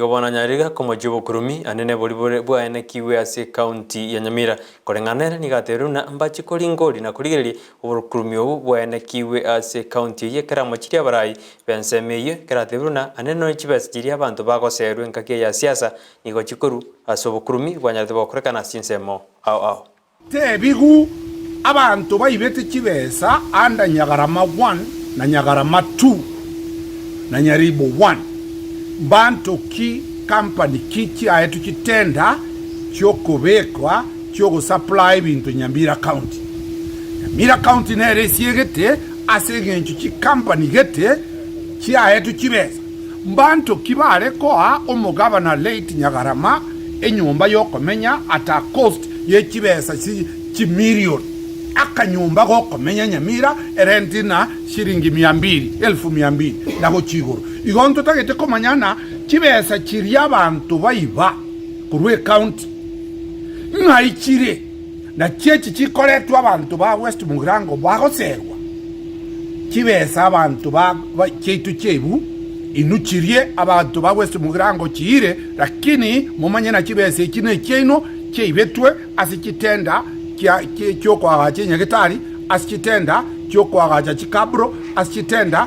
Igo bono anyarire komochia obokurumi anene boria bore bwaenekigwe ase ekaunti ya Nyamira. Koreng'ana nere nigo atebirie buna mbache koringori na korigereria obokurumi obo bwaenekigwe ase ekaunti eyio ekero amochirie abarai b'ensemo eyio ekero atebirie buna anene nonya chibesa chiria abanto bagoserwa engaki eye ya siasa nigo chikorwa ase obokurumi bwanyarete gokorekana ase chinsemo ao ao. Tebigu abanto baibete chibesa under Nyagarama one na Nyagarama two na Nyaribo one. Mbanto ki company ki chiaetwe chitender chiokobekwa chiogosupply ebinto Nyamira county? Nyamira county nere esiegete ase engencho chicompany gete chiaetwe chibesa. Mbanto ki bare koa omogabana late Nyagarama enyomba yokomenya at a cost ye chibesa chimilion? Akanyomba gokomenya Nyamira erent na shilingi mia mbili, elfu mia mbili, na gochia igoro. Igo ntotagete komanya ng'a chibesa chiria abanto baiba korwa ecounty ng'ai chire na chiechi chikoretwa abanto ba West Mugirango bagoserwa. Chibesa abanto ba chiaito chi'ebu inwe chirie abanto ba West Mugirango chiire, lakini momanye na chibesa echi nechiaino chiaibetwe ase chitenda chi'okoagacha enyagetari, ase chitenda chi'okoagacha chikabro, ase chitenda.